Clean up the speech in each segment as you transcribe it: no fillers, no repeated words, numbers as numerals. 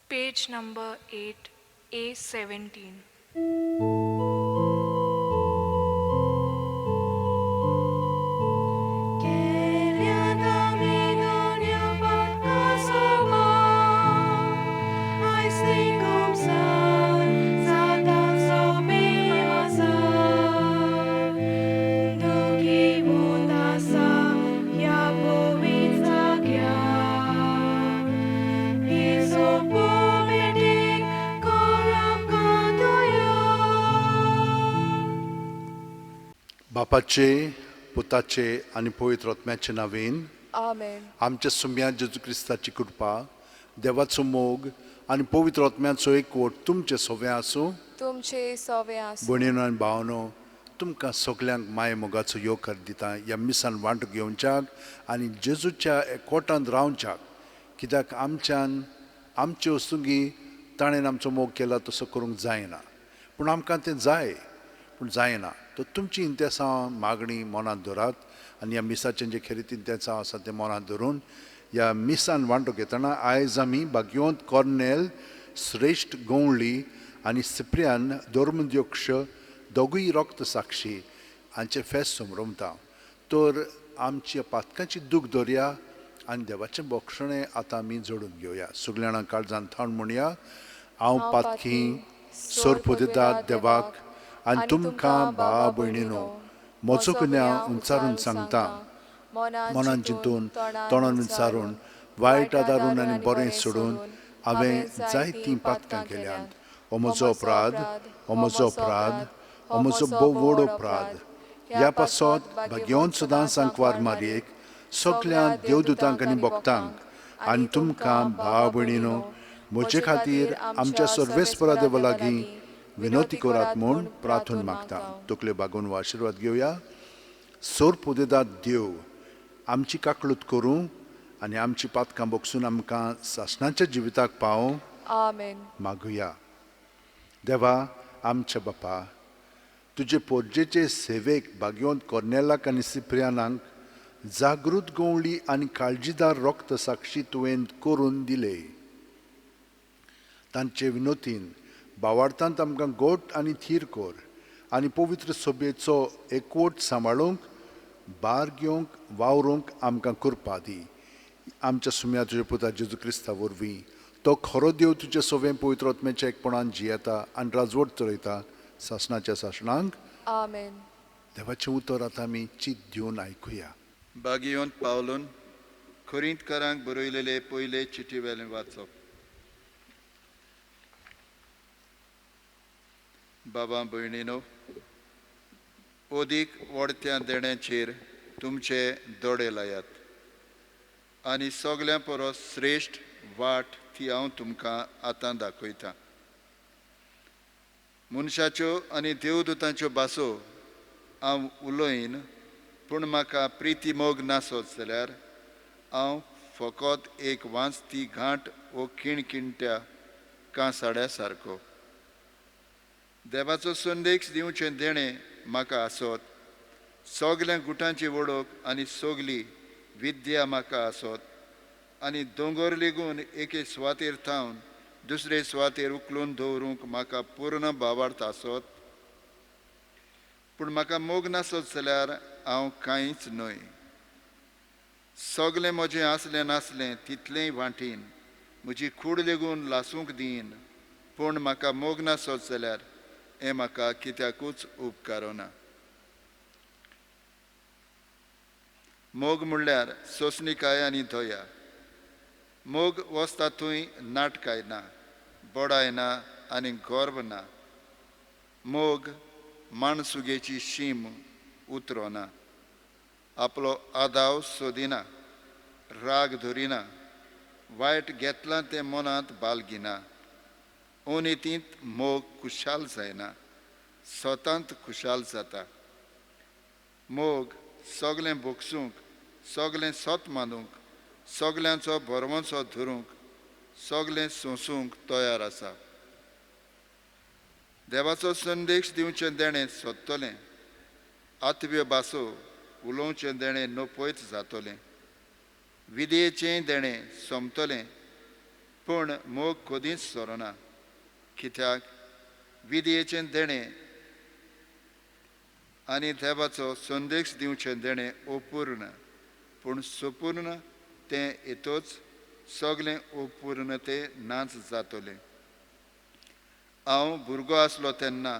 Page number 8, A17. बापाचे पुताचे आनी पवित्र आत्म्याचे नांवेन आमेन. आमच्या सुम्या जेजू क्रिस्ताची कृपा, देवाचो मोग आनी पवित्र आत्म्याचो एकवट तुमचे सोवे आसूं. तुमचे सोवे आसूं. भयणीनो आनी भावनो, तुमकां सगल्यांक माये मोगाचो येवकार दिता ह्या मिसान वांटो घेवच्याक आनी जेजूच्या एकवटांत रावच्याक, कित्याक आमच्यान आमचे वस्तुंगी ताणें आमचो मोग केला तसो करूंक जायना, पूण आमकां तें जाय पूण जायना. तर तुमची इंतेसांव मागणी मनांत धरात आनी ह्या मिसाचें जें खेरीत इंतेसांव आसा तें मनांत धरून ह्या मिसान वांटो घेतना आयज आमी भाग्यवंत कॉर्नेल श्रेश्ठ गवळी आनी सिप्रियान धर्मध्यक्ष दोगूय रक्त साक्षी हांचे फेस्त समरमता. तर आमच्या पातकांची दूख दरया आनी देवाचें बक्षणें आतां आमी जोडून घेवया. सगल्या जाणां काळजान थावन म्हणया, हांव पातकी सोरपुदेदाद देवाक आनी तुमकां भावा भयणीनो म्हजो गुन्यांव उंचारून सांगता. मनान चिंतून तोंडान विचारून वायट आदारून आनी बरें सोडून हांवें जायतीं पातकां केल्यांत. हो म्हजो अपराध, हो म्हजो अपराध, हो म्हजो भोव व्हड अपराध. ह्या पासत भाग्यवंत सदां सांकवार मारयेक, सगल्या देवदूतांक आनी भक्तांक आनी तुमकां भावा भयणीनो म्हजे खातीर आमच्या सर्वेस्परा देवा लागीं विनवती करात म्हूण प्रार्थून मागता. तकल्यो बागोवन हो आशिर्वाद घेवया. सोर पुदेदाद देव आमची काकळूत करूं आनी आमची पातकां बगसून आमकां सासणाच्या जिविताक पावोवं. आमेन. मागुया. देवा आमच्या बापा, तुजे पोरजेचे सेवेक भाग्यवंत कॉर्नेलाक आनी सिप्रियानाक जागृत गवळी आनी काळजीदार रक्त साक्षी तुवें करून दिले. तांचे विनोतीन भावार्थांत आमकां गोट आनी थीर कर आनी पवित्र सभेचो एकवट सांबाळूंक भार घेवंक वावरूंक आमकां कृपा दी. आमच्या सुम्या तुज्या पुता जेजू क्रिस्ता वरवीं, तो खरो देव तुजे सोवें पवित्र आत्म्याच्या एकपणान जियेता आनी राजवट चलयता सासणाच्या सासणांक. आमेन. देवाचें उतर आतां आमी चित दिवन आयकुया. भागियोन पावलून कोरिंतकारांक बरयलेले पयले चिटी वेलें वाचप. बाबा भयणीनो, अदीक वडत्या देण्याचेर तुमचे दोळे लायात आनी सगल्यां परस श्रेश्ठ वाट ती हांव तुमकां आतां दाखयतां. मनशाच्यो आनी देवदूतांच्यो भासो हांव उलयन, पूण म्हाका प्रिती मोग नासत जाल्यार हांव फकत एक वांचती घांट वो किणकिणट्या कांसाड्या सारको. देवाचो संदेश दिवचें देणें म्हाका आसत, सगल्या गुटांची वळख आनी सगली विद्या म्हाका आसत आनी दोंगर लेगून एके सुवातेर थावन दुसरे सुवातेर उखलून दवरूंक म्हाका पूर्ण भावार्थ आसत, पूण म्हाका मोग नासत जाल्यार हांव कांयच न्हय. सगलें म्हजें आसलें नासलें तितलेंय वांटीन, म्हजी कूड लेगून लासूंक दीन, पूण म्हाका मोग नासत जाल्यार हें म्हाका कित्याकूच उपकारना. मोग म्हणल्यार सोंसणीकाय आनी दया. मोग वचता थंय नाटकाय ना, बडाय ना आनी गर्व ना. मोग माणसुगेची शीम उतरना, आपलो आदाव सोदिना, राग धरिना, वायट घेतलां तें मनांत बालगिना. अनितींत मोग खुशाल जायना, स्वतांत खुशाल जाता. मोग सगलें भोगसूंक, सगलें सत मानूंक, सगल्यांचो भरवंसो धरूंक, सगलें सोंसूंक तयार आसा. देवाचो संदेश दिवचें देणें सोदतलें, आत्व्यो भासो उलोवचें देणें नपयत जातलें, विधयेचें देणें सोंपतलें, पूण मोग कदींच सोरना. कित्याक विधयेचें देणें आनी देवाचो संदेश दिवचें देणें अपूर्ण, पूण सपूर्ण तें येतोच सगळें अपूर्ण तें नाच जातलें. हांव भुरगो आसलो तेन्ना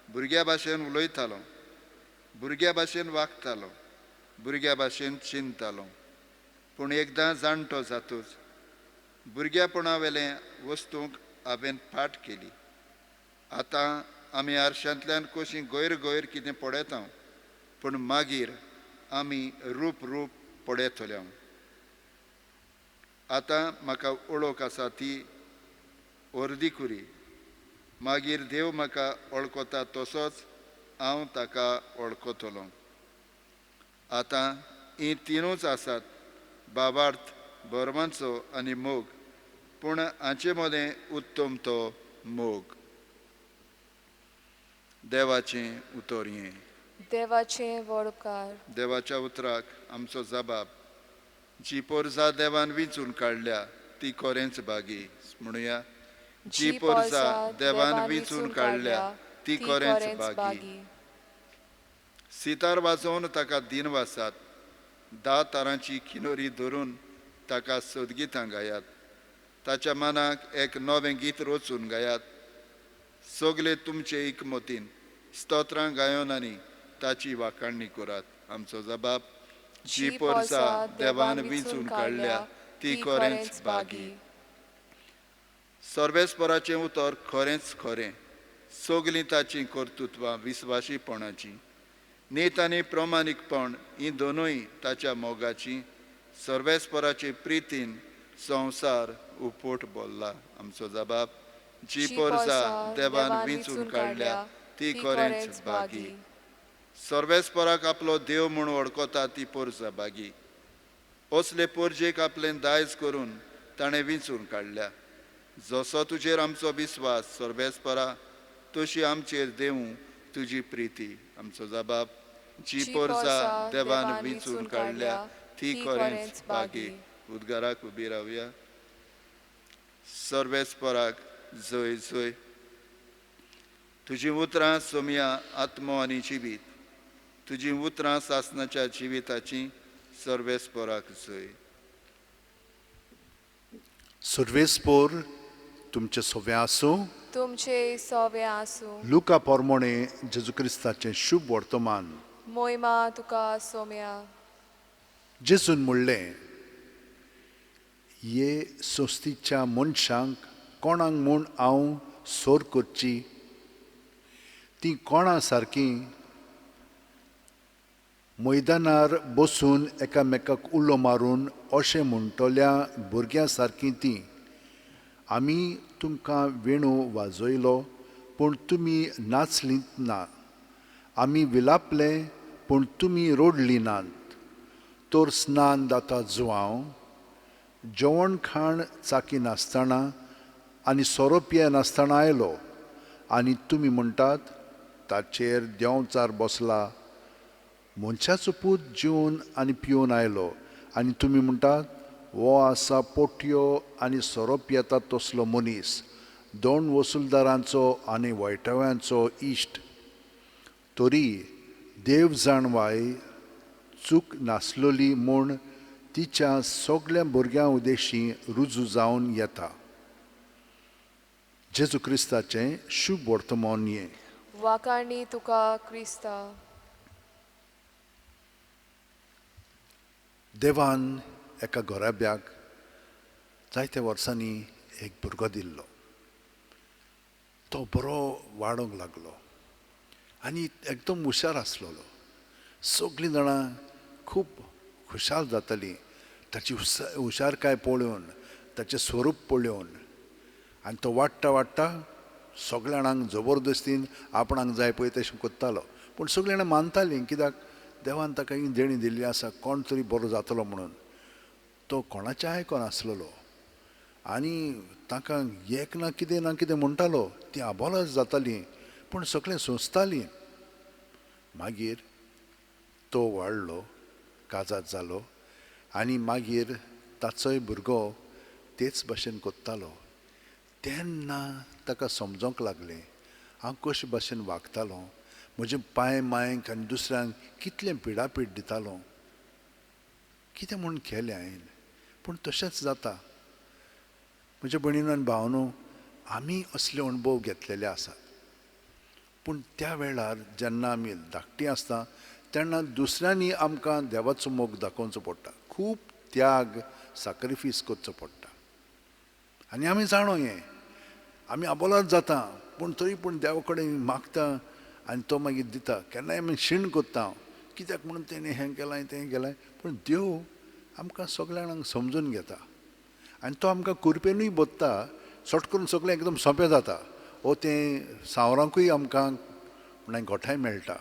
भुरग्या भाशेन उलयतालो, भुरग्या भाशेन वागतालो, भुरग्या भाशेन चिंततालो. पूण एकदां जाणटो जातूच भुरग्यापणा वेले वस्तूंक हांवें फाट केली. आतां आमी आरशांतल्यान कशी गैर गैर कितें पळयता, पूण मागीर आमी रूप रूप पळयतले. आतां म्हाका वळख आसा ती अर्दी कुरी, मागीर देव म्हाका वळखता तसोच हांव ताका वळखतलो. आतां हीं तिनूच आसात, बाबार्थ, बरमाचो आनी मोग, पूण हांचे मदें उत्तम तो मोग. देवाचें उतर हें. देवाचें वडकार. देवाच्या उतराक आमचो जबाब. जी पोरजा देवान विंचून काडल्या ती खरेंच भागी म्हणुया. जी पोरजा देवान विंचून काडल्या ती खरेंच भागी. सितार वाजोवन ताका दिनवासात, 10 तारांची किनोरी धरून ताका सोदगितां गायात, ताच्या मनाक एक नवें गीत रचून गायात. सगळे तुमचे एकमतीन स्तोत्रां गायोन आनी ताची वाखाणणी करात. आमचो जबाब. जी पोरजा देवान विंचून काडल्या ती खरेंच भागी. सर्वेस्पराचें उतर खरेंच खरें, सगळीं ताचीं कर्तृत्वां विस्वाशीपणाचीं. नीत आनी प्रमाणीकपण हीं दोनूय ताच्या मोगाचीं. सर्वेस्पराचे प्रितीन संवसार उपोट भरला. आमचो जबाब. जी पोरजा देवान विंचून काडल्या ती खरेंच भागी. सर्वेस्पराक आपलो देव म्हूण वळखता ती पोरजा भागी. असले पोरजेक आपलें दायज करून ताणें विंचून काडल्या. जसो तुजेर आमचो विस्वास सर्वेस्परा, तशी आमचेर देवूं तुजी प्रिती. आमचो जबाब. जी पोरजा देवान विंचून काडल्या ती खरेंच भागी. उद्गाराक उबी रावया. सर्वेस्पराक जय जय. तुजीं उतरां सोमया आत्मो आनी जिवीत, तुजीं उतरां सासणाच्या जिविताचीं. सर्वेस्पराक जय. सर्वेस्पोर तुमचें सोवें आसूं. तुमचे सोवें आसूं. लुका पोरमोणे जेजू क्रिस्ताचें शुभ वर्तमान. मोहिमा तुका सोम्या. जेजून म्हणलें, हे संस्थीच्या मनशांक कोणाक म्हूण हांव सोर करची? ती कोणा सारकी मैदानार बसून एकामेकाक उलो मारून अशें म्हणटल्या भुरग्यां सारकी ती, आमी तुमकां वेणू वाजयलो पूण तुमी नाचलींत ना, आमी विलापले पूण तुमी रोडली नात. तर स्नान जाता जुवांव जेवण खाण चाकी नासतना आनी सोरो पिये नासतना आयलो आनी तुमी म्हणटात ताचेर देंवचार बसला. मनशाचो पूत जेवन आनी पिवन आयलो आनी तुमी म्हणटात हो आसा पोटयो आनी सोरो पियेता तसलो मनीस, दोन वसुलदारांचो आनी वैटव्यांचो इश्ट. तरी देव जाणवाय चूक नासलोली म्हूण तिच्या सगळ्या भुरग्यां उदेशी रुजू जावन येता. जेजू क्रिस्ताचें शुभ वर्तमान हें. वाखाणी तुका क्रिस्ता. देवान एका घराब्याक जायत्या वर्सांनी एक भुरगो दिल्लो. तो बरो वाडोवंक लागलो आनी एकदम हुशार आसलेलो. सगळीं जाणां खूब खुशाल जातालीं ताची हुशारकाय पळोवन, ताचें स्वरूप पळोवन. आनी तो वाडटा वाडटा सगळ्या जाणांक जबरदस्तीन आपणाक जाय पळय तशें करतालो. पूण सगळीं जाणां मानतालीं कित्याक देवान ताका ही देणी दिल्ली आसा, कोण तरी बरो जातलो म्हणून. तो कोणाचें आयकोन आसलेलो आनी ताका एक ना कितें ना कितें म्हणटालो, ती आबोलाच जाताली पूण सगळें सोंसतालीं. मागीर तो वाडलो, काजार जालो आनी मागीर ताचोय भुरगो तेच भाशेन कोत्तालो. तेन्ना ताका समजोंक लागलें हांव कशे भाशेन वागतालो, म्हजे पांय मांयक आनी दुसऱ्यांक कितलें पिडापीड दितालो, कितें म्हूण केलें हांवें. पूण तशेंच जाता. म्हज्या भयणीन आनी भावनो, आमी असले अणभव घेतलेले आसात. पूण त्या वेळार जेन्ना आमी धाकटीं आसता तेन्ना दुसऱ्यांनी आमकां देवाचो मोग दाखोवचो पडटा, खूब त्याग साक्रिफीस करचो पडटा. आनी आमी जाणो हें, आमी आबोलात जाता, पूण तरी पूण देवा कडेन मागता आनी तो मागीर दिता. केन्नाय आमी शीण करता हांव, कित्याक म्हणून तेणें हें केलां तें केलां, पूण देव आमकां सगल्या जाणांक समजून घेता आनी तो आमकां कुरपेनूय बदता. सट करून सगळें एकदम सोंपें जाता. ओ तें सांवरांकूय आमकां म्हणल्यार गोठांय मेळटा.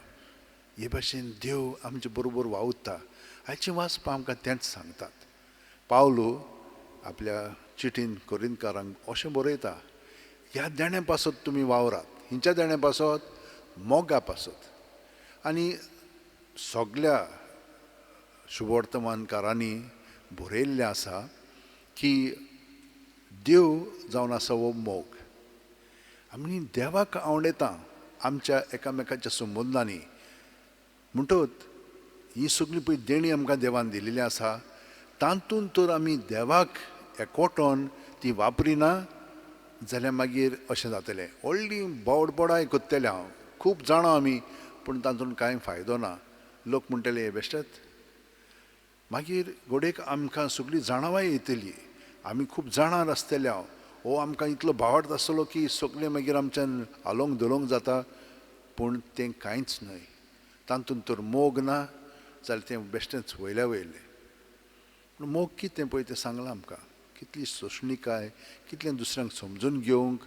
हे भाशेन देव आमचे बरोबर वावुरता. हाचें वाचपां आमकां तेंच सांगतात. पावलो आपल्या चिटीन कोरिंतकारांक अशें बरयता, ह्या देण्या पासत तुमी वावरात. हिंच्या देण्या पासत? मोगा पासत. आनी सगल्या शुभवर्तमानकारांनी बरयल्लें आसा की देव जावन आसा हो मोग. आमी देवाक आवडटा आमच्या एकामेकाच्या संबंदांनी. म्हणटत ही सगळीं पळय देणी आमकां देवान दिलेली आसा, तातूंत तर आमी देवाक एकवटोन ती वापरिना जाल्यार मागीर अशें जातलें, व्हडली बोडबोडाय करतलें हांव, खूब जाणां आमी, पूण तातूंत कांय फायदो ना. लोक म्हणटले हे बेश्टेच. मागीर घडयेक आमकां सगळी जाणावाय येतली, आमी खूब जाणां आसतले हांव, हो आमकां इतलो भावार्थ आसतलो की सगळें मागीर आमच्यान हालोवंक धोलोवंक जाता. पूण तें कांयच न्हय. तातूंत तर मोग ना जाल्यार तें बेश्टेंच वयल्या वयलें. पूण मोग कितें पळय तें सांगलां आमकां, कितली सोंसणीकाय, कितलें दुसऱ्यांक समजून घेवंक,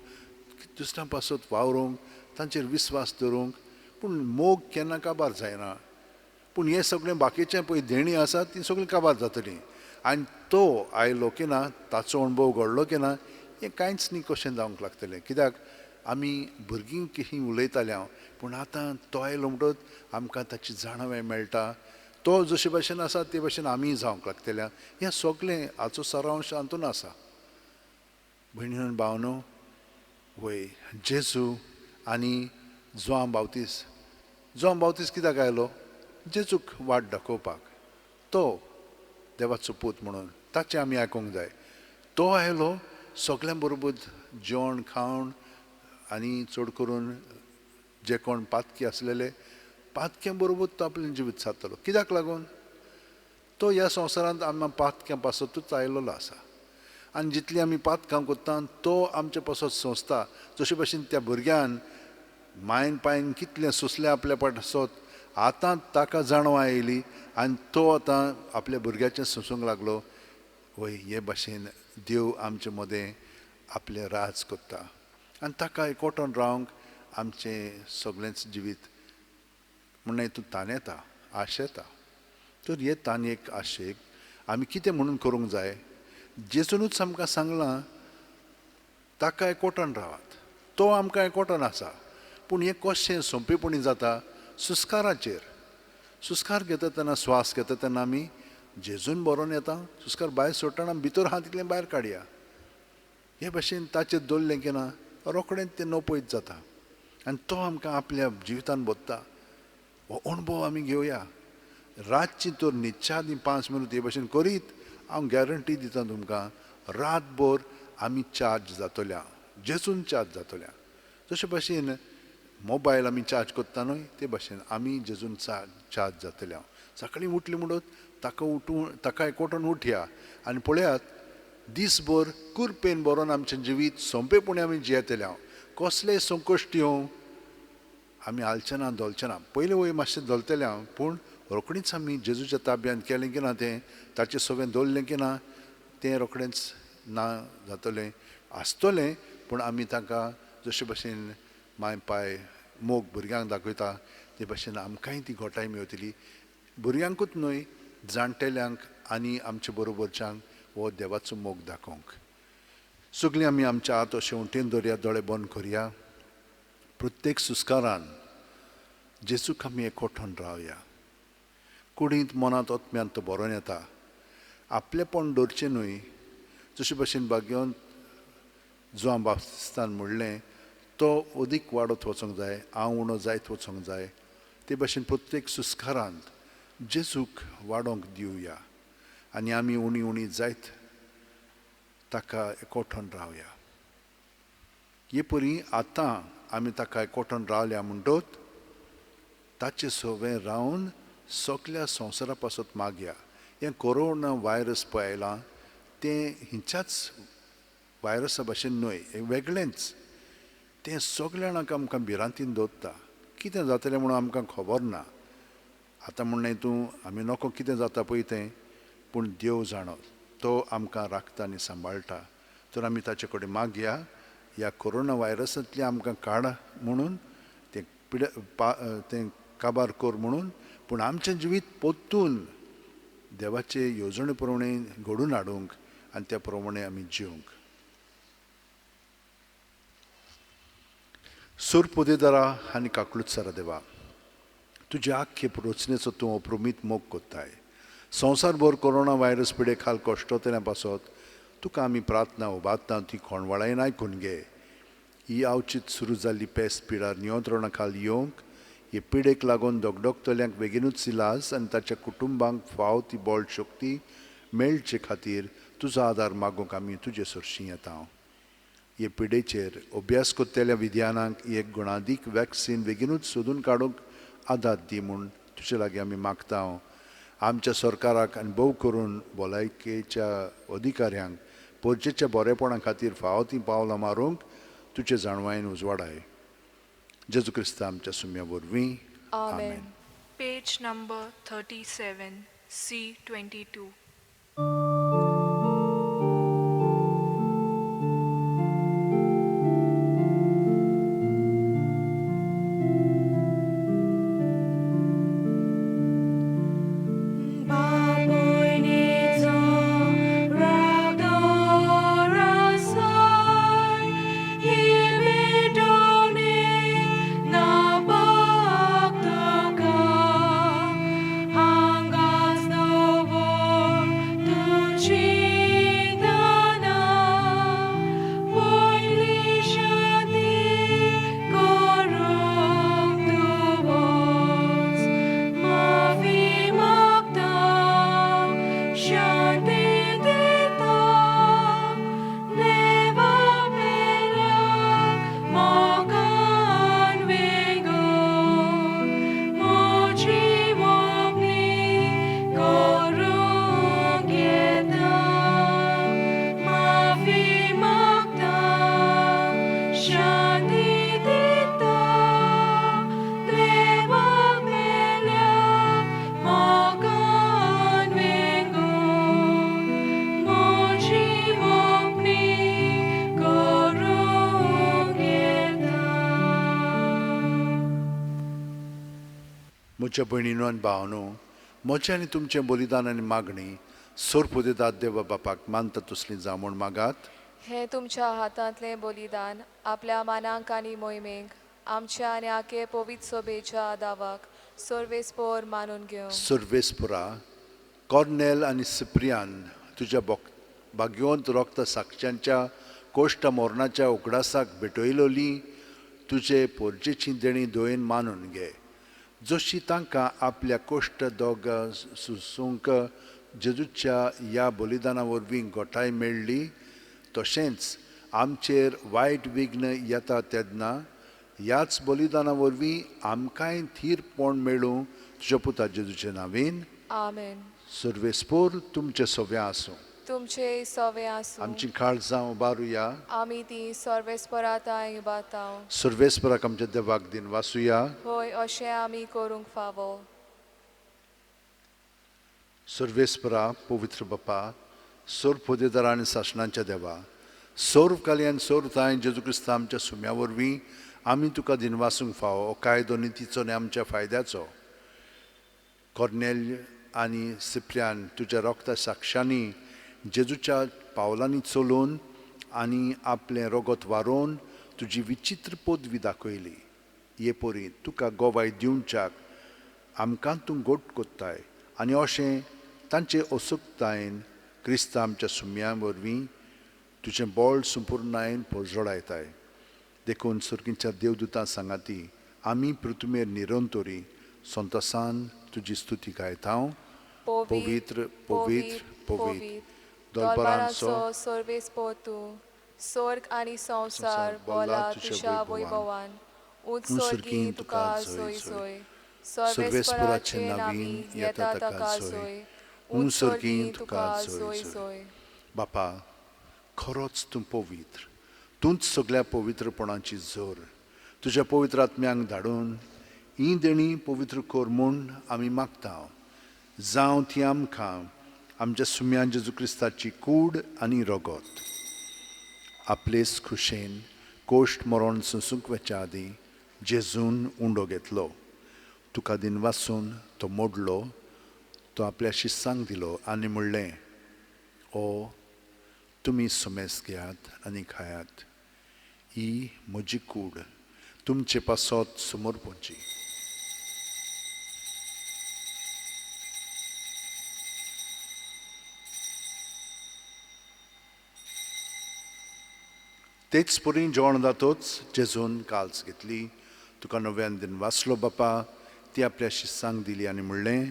दुसऱ्यां पासत वावरूंक, तांचेर विस्वास दवरूंक. पूण मोग केन्ना काबार जायना. पूण हें सगळें बाकीचें पळय देणीं आसा तीं सगळीं काबार जातलीं. आनी तो आयलो की ना, ताचो अणभव घडलो की ना, हें कांयच न्ही कशें जावंक लागतलें. कित्याक आमी भुरगीं कशीं उलयताले हांव, पूण आतां तो आयलो म्हणटच आमकां ताची जाणवाय मेळटा. तो जशे भाशेन आसा ते भाशेन आमी जावंक लागतल्या. हें सगळें हाचो सारांश हातून आसा. भयणी भावनो, वय जेजू आनी जुआंव बावतीस. जुआंव बावतीस कित्याक आयलो? जेजूक वाट दाखोवपाक. तो देवाचो पूत म्हणून ताचें आमी आयकूंक जाय. तो आयलो सगल्यां बरोबर जेवण खावन, आनी चड करून जे कोण पातकी आसलेले पातक्यां बरोबर तो आपलें जिवीत सारतलो. कित्याक लागून? तो ह्या संवसारांत आमकां पातक्यां पासतूच आयलेलो आसा. आनी जितलीं आमी पातकां करता तो आमचे पासत सोंसता. जशे भाशेन त्या भुरग्यान मायन पायन कितलें सोंसलें आपल्या पासत, आतां ताका जाणव आयली आनी तो आतां आपल्या भुरग्याचें सोंसूंक लागलो. वय हे भाशेन देव आमचे मदें आपलें राज करता आनी ताका एकवटोन रावंक आमचें सगळेंच जिवीत म्हणून तूं ताणेता, आशेता. तर हे तानयेक आशेक आमी कितें म्हणून करूंक जाय? जेजूनच आमकां सांगलां ताका एकवटोन रावात, तो आमकां एकवटोन आसा. पूण हें कशें सोंपेपणी जाता? सुस्काराचेर. सुस्कार घेता तेन्ना, स्वास घेता तेन्ना आमी जेजून बरोवन येता. सुस्कार भायर सोडटना भितर आहा तितलें भायर काडया. हे भाशेन ताचेर दवरलें की ना रोखडेंच तें नपयत जाता आनी तो आमकां आपल्या जिवितान बदता. हो अणभव आमी घेवया. रातची तर न्हिदच्या आदीं 5 मिनट हे भाशेन करीत हांव गॅरंटी दिता तुमकां, रातभर आमी चार्ज जातल्या, जेजून चार्ज जातल्या. जशे भाशेन मोबायल आमी चार्ज करता न्हय, ते भाशेन आमी जेजून चार्ज जातल्या. सकाळीं उठली म्हणून ताका उठून ताका एकवटून उठया आनी पळयात दीसभर कुरपेन बरोवन आमचें जिवीत सोंपेपणी आमी जियेतले. हांव कसलेय संकश्ट येवं आमी हालचे ना, धोलचे ना. पयलीं वय मातशें धोलतलें हांव, पूण रोखडीच आमी जेजूच्या ताब्यांत केलें की ना, तें ताचें सगळें दवरलें की ना, तें रोखडेंच ना जातलें आसतलें. पूण आमी तांकां जशे भशेन माय पाय मोग भुरग्यांक दाखयता ते भशेन आमकांय ती घोटाय मेवतली. भुरग्यांकूच न्हय, जाणटेल्यांक आनी आमचे बरोबरच्यांक हो देवाचो मोग दाखोवंक. सगळीं आमी आमच्या हात अशें उटेन दवरया, दोळे बंद करया. प्रत्येक सुस्कारान जेजूक आमी एकवटून रावया. कुडींत मनांत आत्म्यांत तो बरोवन येता. आपलेपण दवरचें न्हय, जशे भशेन भाग्यवंत जुवां बाप्तिस्तान म्हणलें, तो अदीक वाडत वचोंक जाय, हांव उणो जायत वचोंक जाय. ते भशेन प्रत्येक सुस्कारांत जेजूक वाडोवंक दिवया आनी आमी उणी उणी जायत ताका एकवठून रावया. हे परी आतां आमी ताका एकवठून रावल्या म्हणटत ताचे सवें रावन सगल्या संवसारा पासत मागया. हें कोरोना व्हायरस पळय आयलां तें हिच्याच व्हायरसा भशेन न्हय, हें वेगळेंच. तें सगल्या जाणांक आमकां भिरांतीन दवरता. कितें जातलें म्हणून आमकां खबर ना. आतां म्हणलें तूं आमी नको कितें जाता पळय तें, पूण देव जाणो, तो आमकां राखता आनी सांबाळटा. तर आमी ताचे कडेन मागया ह्या कोरोना व्हायरसांतली आमकां काड म्हणून, तें पिड पा तें काबार कर म्हणून, पूण आमचें जिवीत परतून देवाचे येवजणे प्रमाणे घडून हाडूंक आनी त्या प्रमाणे आमी जिवंक. सूर पोदेदारा आनी काकलुत्सरा देवा, तुज्या आख्खे रचनेचो तूं अप्रमीत मोग कोत्ताय. संवसारभर कोरोना व्हायरस पिडे खाल कश्टतल्या पासत तुका आमी प्रार्थना उबारता, ती खोणवाळायन आयकून घे. ही आवचीत सुरू जाल्ली पेस्त पिडार नियंत्रणा खाल येवंक, हे पिडेक लागून दगदगतल्यांक बेगीनूच इलाज आनी ताच्या कुटुंबांक फाव ती बळ शक्ती मेळचे खातीर तुजो आदार मागूंक आमी तुजे सरशीं येता. हे पिडेचेर अभ्यास करतल्या विज्ञानाक एक गुणादीक वॅक्सीन बेगीनूच सोदून काडूंक आदार दी म्हूण तुजे लागीं आमी मागता. आमच्या सरकाराक आनी भोव करून भलायकेच्या अधिकाऱ्यांक परजेच्या बरेपणा खातीर फावो तीं पावलां मारूंक तुजे जाणवायेन उजवाडाय. जेजू क्रिस्ता आमच्या सुम्या वरवीं, आमेन. Page number 37, C22. म्हज्या भयणीनो आनी भावनो, म्हजें आनी तुमचें बलिदान आनी मागणी सोरपुदेदाद देवा बापाक मानता तसली जावं म्हूण मागात. हें तुमच्या हातांतलें बलिदान आपल्या मानांक आनी मोहिमेक आमच्या आनी आखे पवित्र सोबेच्या दावाक सर्वेस्पोर मानून घेवं. सर्वेस्पोरा कॉर्नेल आनी सिप्रियान तुज्या भाग्यवंत रोगता साक्षांच्या कोश्ट मरणाच्या उगडासाक भेटयलोली तुजे पोरजेची देणी दयेन मानून घे. जशी तांकां आपल्या कोश्ट दोग सुसूंक जेजूच्या ह्या बलिदाना वरवीं गोठाय मेळ्ळी, तशेंच आमचेर वायट विघ्न येता तेन्ना ह्याच बलिदाना वरवीं आमकांय थीरपण मेळूं तुज्या पुता जेजूचे नांवेन, आमेन. सर्वेस्पोर तुमचे सव्या आसूं. तुमचे सवे आसूं. आमची काळजां उबारुया. आमी ती सर्वेस्पराताय उबारता. सर्वेस्पराक आमच्या देवाक दिन वासुया. होय, अशें आमी करूंक फावो. सर्वेस्परा पवित्र बापा, सोर पोदेदारा आनी सासणांच्या देवा, सोर काली आनी सोर ताय जेजू क्रिस्ता आमच्या सुम्या वरवीं आमी तुका दिनवासूंक फावो. हो कायदो नितीचो आनी आमच्या फायद्याचो. कॉर्नेल आनी सिप्रियान तुज्या रोगता साक्षांनी जेजूच्या पावलांनी चलोवन आनी आपलें रोगत वारोवन तुजी विचित्र पदवी दाखयली. हे परी तुका गोवाय दिवच्याक आमकां तूं गोट कोत्ताय आनी अशें तांचे असुकतायेन क्रिस्ता आमच्या सुम्या वरवीं तुजें बळ संपूर्णायेन परजळायताय. देखून सर्गींच्या देवदुतां सांगाती आमी पृथ्वीर निरंतरी संतोसान तुजी स्तुती गायतांव. पवित्र, पवित्र, पवित्र, दरबारांचो सर्वेस्पोर तूं, स्वर्ग आनी संवसार बोला तुज्या वैभवान. उंच स्वर्गी तुका जोय जोय, सर्वेस्पराचे नावीन येता ताका जोय, उंच स्वर्गी तुका जोय जोय. बापा, खरोच तूं पवित्र, तूंच सगळ्या पवित्रपणाची जोर. तुज्या पवित्र आत्म्यांक धाडून ही देणी पवित्र कर म्हूण आमी मागता. जावं ती आमकां आमच्या सुम्या जेजू क्रिस्ताची कूड आनी रगत. आपलेच खुशेन कोश्ट मरण सोंसूंक वचच्या आदीं जेजून उंडो घेतलो, तुका दिनवासून तो मोडलो, तो आपल्या शिस्सांक दिलो आनी म्हणलें, ओ तुमी सुमेस घेयात आनी खायात, ही म्हजी कूड तुमचे पासत समर्पणची. तेच परी जेवण जातोच जेजून काल्स घेतली, तुका नव्यान दिन वाचलो बापा, ती आपल्या शिस्सांक दिली आनी म्हणलें,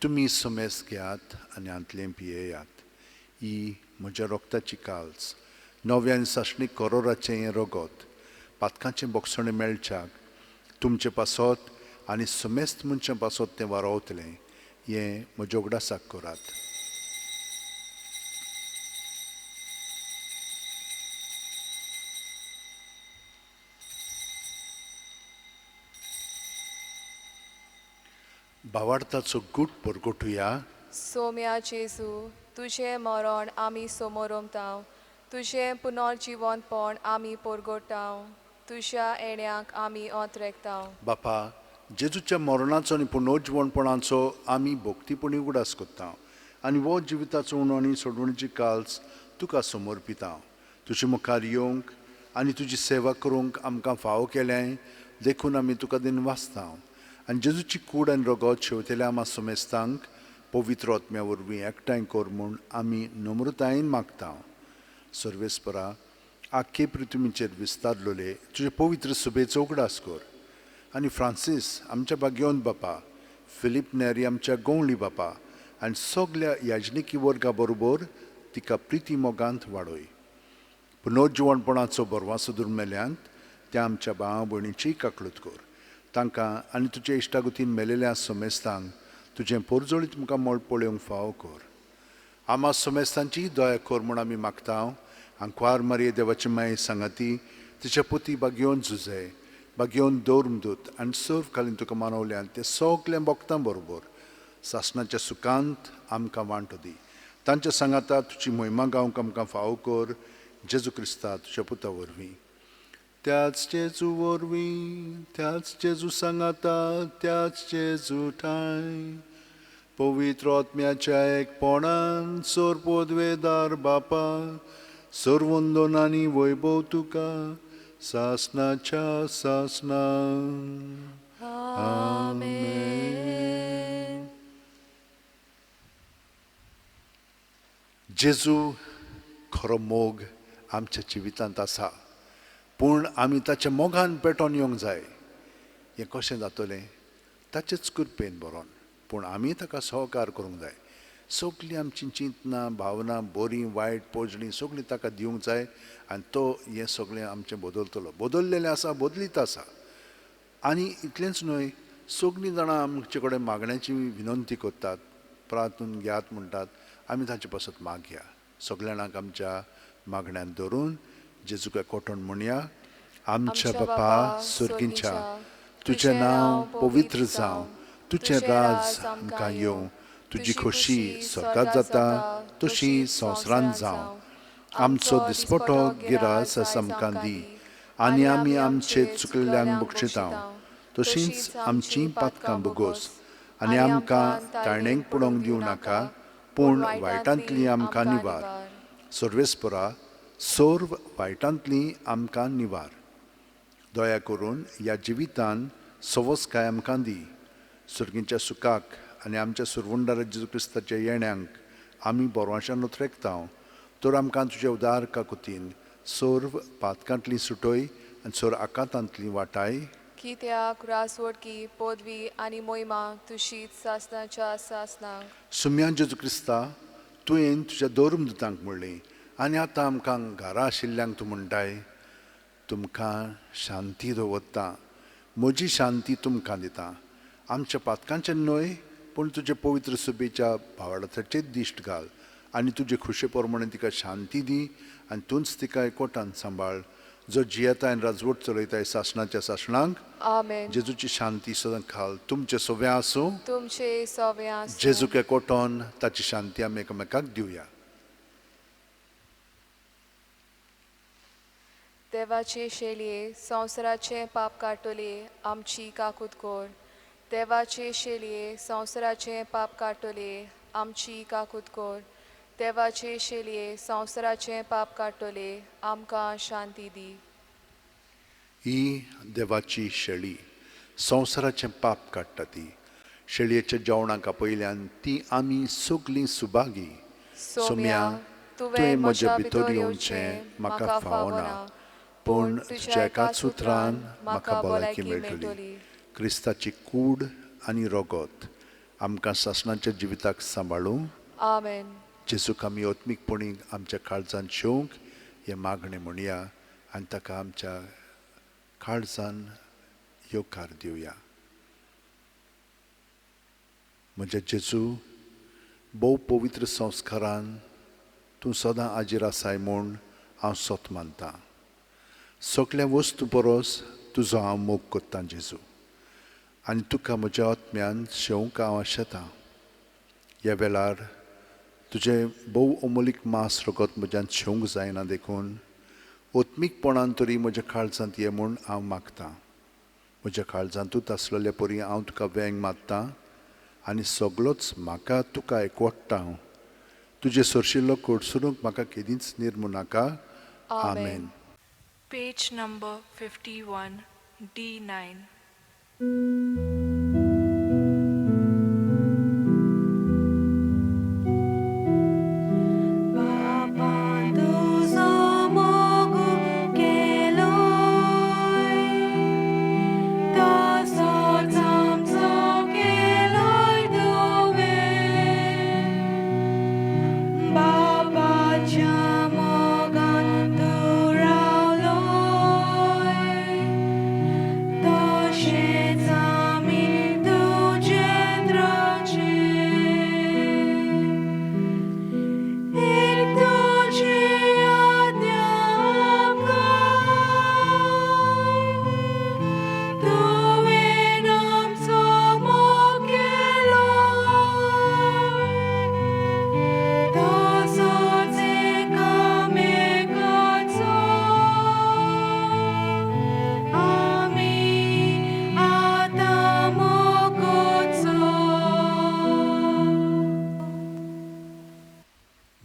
तुमी सुमेस घेयात आनी हांतलें पियेयात, ही म्हज्या रोगताची काल्स, नव्यान सासणीक करोराचें हें रगत, पातकांचें बोगसणें मेळच्याक तुमचे पासत आनी सुमेस्त मनशां पासत तें वारोवतलें, हें म्हज्या उगडासाक करात. भावार्थाचो गूट परगटुया. सोम्या जेजू, तुजें मरण आमी समोरमतांव, तुजें पुनर्जिवनपण आमी परगटांव, तुज्या येण्याक आमी अंतरेकतांव. बापा, जेजूच्या मरणाचो आनी पुनर्जिवनपणाचो आमी भक्तीपणी उगडास करता आनी हो जिविताचो उणो आनी सोडवणीची काल्स तुका समर्पिता. तुजे मुखार येवंक आनी तुजी सेवा करूंक आमकां फावो केलें देखून आमी तुका दिनवासता. आनी जेजूची कूड आनी रगत शेवतेल्या आमा समेस्तांक पवित्र आत्म्या वरवीं एकठांय कर म्हूण आमी नम्रतायेन मागता. सर्वेस्परा, आख्खे पृथ्वीचेर विस्तारलोले तुजे पवित्र सुबेचो उगडास कर आनी फ्रांसीस आमच्या भाग्यवंत बापा, फिलीप नेरी आमच्या गोंवळी बापा आनी सगल्या याजनिकी वर्गा बरोबर तिका प्रिती मोगांत वाडय. पुनर्जिवणपणाचो बरवासो दुर्मेल्यांत त्या आमच्या भावा भयणीची काकळूत कर. तांकां आनी तुज्या इश्टागतीन मेलेल्या समेस्तांक तुजें पोरजोळीत मुखार मळ पळोवंक फावो कर. आमा समेस्तांची दया कर म्हूण आमी मागता. आंकवार मारये देवाची माये सांगाती तिच्या पोती बागेवन जुजे बागेवन दौर्मदूत आनी सर्व खालीन तुका मानवल्यान ते सगळें भोगतां बरोबर सासणाच्या सुखांत आमकां वांटो दी. तांच्या सांगाता तुजी मोहिमा गावंक आमकां फावो कर. जेजू क्रिस्ता तुज्या पुता वरवीं, त्याच जेजू वरवीं, त्याच जेजू सांगाता, त्याच जेजू ठांय पवित्र आत्म्याच्या एकपणान सोरपोदवेदार बापा, सर्वंदन आनी वैभव तुका सासणाच्या सासणा. आमेन. जेजू खरो मोग आमच्या जिवितांत आसा, पूण आमी ताच्या मोगान पेटोवन येवंक जाय. हें कशें जातलें? ताचेच कृपेन बरोवन, पूण आमी ताका सहकार करूंक जाय. सगळीं आमची चिंतनां, भावनां, बरीं वायट पोजडीं सगळीं ताका दिवंक जाय आनी तो हें सगळें आमचें बदलतलो. बदललेलें आसा, बदलीत आसा. आनी इतलेंच न्हय, सगळीं जाणां आमचे कडेन मागण्याची विनंती करतात, प्रार्थून घेयात म्हणटात, आमी ताचे पासत मागया. सगळ्या जाणांक आमच्या मागण्यांत धरून जेजूक एकवटून म्हणया, आमच्या बापा सर्गींच्या, तुजें नांव पवित्र जावं, तुजें राज आमकां येवं, तुजी खोशी स्वर्गांत जाता तशी संवसारांत जावं. आमचो दिसपटो गिरास आस आमकां दी आनी आमी आमचे चुकलेल्यांक बक्षितांव, तशींच आमचीं पातकां भोगोस आनी आमकां ताणेंक पडोवंक दिवं नाका, पूण वायटांतली आमकां निवार. सर्वेस्परा, सर्व वायटांतली आमकां निवार. दया करून ह्या जिवितान सवसकाय आमकां दी. सर्गींच्या सुखाक आनी आमच्या सुरवंडार जेजू क्रिस्ताच्या येण्यांक आमी बरवाशान उतरेकता. तर आमकां तुज्या उदार काकुतीन सर्व पातकांतली सुटय आनी सर्व आकांतांतली वाटाय. कित्याक रासवटकी पदवी आनी मोहिमा तुशीच सासणाच्या सासणाक. सुम्या जेजू क्रिस्ता, तुवें तुज्या धर्मदुतांक म्हणलें आनी आतां आमकां घरा आशिल्ल्यांक तूं म्हणटाय, तुमकां शांती दवरता, म्हजी शांती तुमकां दिता. आमच्या पातकांचें न्हय पूण तुजे पवित्र सुबेच्या भावार्थाचेर दिश्ट घाल आनी तुजे खुशे प्रमाणे तिका शांती दी आनी तूंच तिका एकवटान सांबाळ, जो जियेता आनी राजवट चलयताय सासणाच्या सासणांक. आमेन. जेजूची शांती सदां खाल तुमचें सव्या आसूं. तुमचे सव्या आसूं. जेजूक एकवटोन ताची शांती आमी एकामेकाक दिवया. देवाचे शेलये संवसाराचें पाप काडटले आमची काकूत कर. देवाचे शेलये संवसाराचें पाप काडटले आमची काकूत कर. देवाचे शेलये संवसाराचें पाप काडटले आमकां शांती दी. ही देवाची शेळी संवसाराचें पाप काडटा. ती शेळयेच्या जेवणाक आपयल्यान ती आमी सगलीं सुभागी. सोम्या, तुवें म्हज्या भितर येवचें म्हाका फावना, पूण तुज्या एकाच उतरान म्हाका भलायकी मेळटली. क्रिस्ताची कूड आनी रगत आमकां सासणाच्या जिविताक सांबाळूं. आमेन. जेजूक आमी आत्मीकपणी आमच्या काळजान शेवंक हें मागणें म्हणया आनी ताका आमच्या काळजान येवकार दिवया. म्हज्या जेजू, भोव पवित्र संस्कारान तूं सदां आजीर आसाय म्हूण हांव सत मानतां. सगल्या वस्तू परस तुजो हांव मोग करतां जेजू, आनी तुका म्हज्या आत्म्यान शेवंक हांव आशेतां. ह्या वेळार तुजें भोव अमोलीक मांस रगत म्हज्यान शेवंक जायना, देखून आत्मीकपणान तरी म्हज्या काळजांत ये म्हूण हांव मागतां. म्हज्या काळजांतूच आसलेले परी हांव तुका वेंग मारतां आनी सगलोच म्हाका तुका एकवट्टा. हांव तुजें सरशिल्लो कडसरूंक म्हाका केदींच निर्मू नाका. आमेन. Page number 51, D9.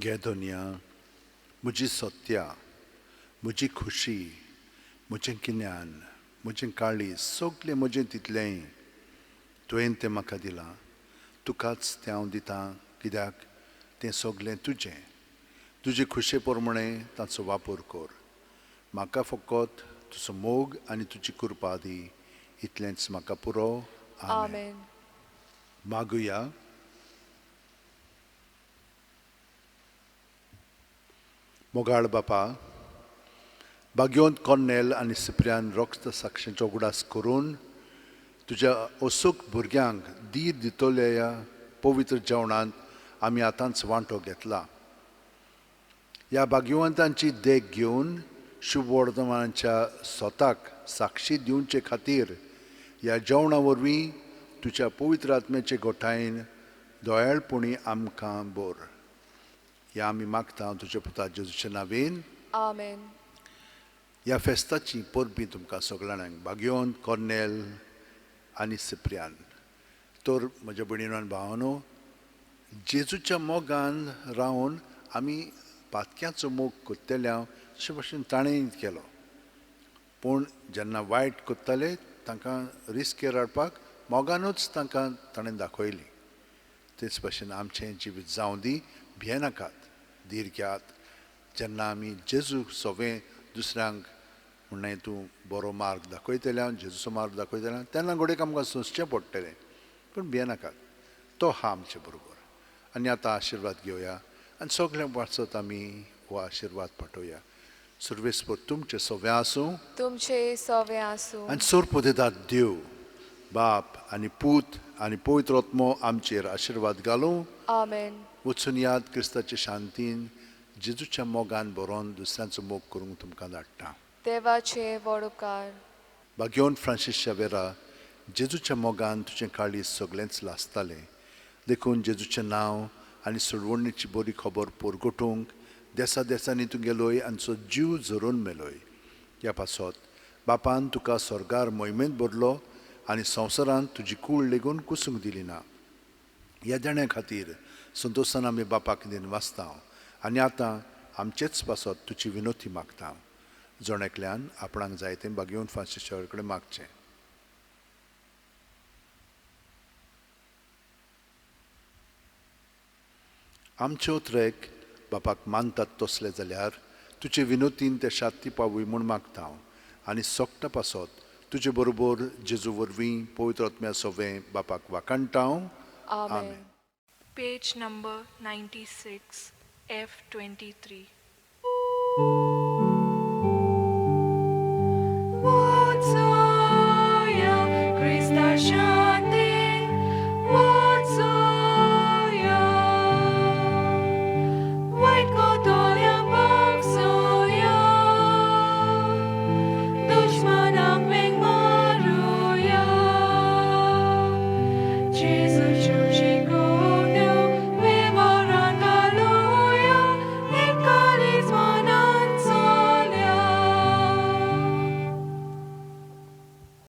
घे धोनिया, म्हजी सत्या, म्हजी खुशी, म्हजें गिन्यान, म्हजें काळीज, सगलें म्हजें तितलेंय तुवें तें म्हाका दिलां. तुकाच तें हांव दितां, कित्याक तें सगलें तुजें. तुजे खुशे प्रमाणे ताचो वापर कर. म्हाका फकत तुजो मोग आनी तुजी कृपा दी, इतलेंच म्हाका पुरो. आमेन. मागुया. मोगाळ बापा, बाग्योंत कॉर्नेल आनी सिप्रियान रक्त साक्षींचो उगडास करून तुज्या अशोक भुरग्यांक धीर दितले ह्या पवित्र जेवणांत आमी आतांच वांटो घेतला. ह्या भाग्यवंतांची देख घेवन शुभ वर्तमानाच्या स्वताक साक्षी दिवचे खातीर ह्या जेवणा वरवीं तुज्या पवित्र आत्म्याचे गोठायेन दयाळपणी आमकां बोर. ह्या आमी मागता तुज्या पुता जेजूच्या नांवेन. आमेन. ह्या फेस्ताची परबीं तुमकां सगळ्यांक, बाग्योन, कॉर्नेल आनी सिप्रियान. तर म्हज्या भयणीनो आनी भावानो, जेजूच्या मोगान रावन आमी पातक्याचो मोग करतले अशे भशेन ताणें केलो. पूण जेन्ना वायट करताले तांकां रिस्केर हाडपाक मोगानूच तांकां ताणें दाखयली. तेच भशेन आमचें जिवीत जावं दी. भियेनाकात, धीर घेयात. जेन्ना आमी जेजू सवें दुसऱ्यांक म्हणलें तूं बरो मार्ग दाखयतलें हांव, जेजूचो मार्ग दाखयतलें, तेन्ना घडयेक आमकां सोंसचें पडटलें. पूण भियेनाकात, तो आहा आमचे बरोबर. आनी आतां आशिर्वाद घेवया आनी सगळ्यांक वाचत आमी हो आशिर्वाद पाठोवया. सर्वेस्पर तुमचें सवें आसूं, तुमचे सवें आसूं. आनी सोरपोदेदात देव बाप आनी पूत आनी पवित्र आत्मो आमचेर आशिर्वाद घालूं. आमेन. वचून याद क्रिस्ताचे शांतीन जेजूच्या मोगान बरोवन दुसऱ्यांचो मोग करूंक तुमकां धाडटा. देवाचे व्हड उपकार. भाग्योन फ्रांसीस शावेरा, जेजूच्या मोगान तुजें काळीज सगळेंच लासतालें, देखून जेजूचें नांव आनी सोडवणीची बरी खबर परगटूंक देसा देसांनी तूं गेलोय आनी सो जीव झरोवन मेलोय. ह्या पासत बापान तुका स्वर्गार मोहिमेंत भरलो आनी संवसारांत तुजी कूळ लेगून कुसूंक दिली ना. ह्या देण्या खातीर संतोशान आमी बापाक दिन वाचता आनी आतां आमचेच पासत तुजी विनोती मागता. जण एकल्यान आपणाक जाय तें भाग्योवन फ्रांसीस शावेर कडेन मागचें. आमच्यो ट्रेक बापाक मानतात तसले जाल्यार तुजे विनोतीन ते शाती पावूय म्हूण मागता हांव आनी सोकटा पासत तुजे बरोबर जेजू वरवीं पवित्र आत्म्या सवें बापाक वाखाणटा हांव. आमेन. Page number 96, F23.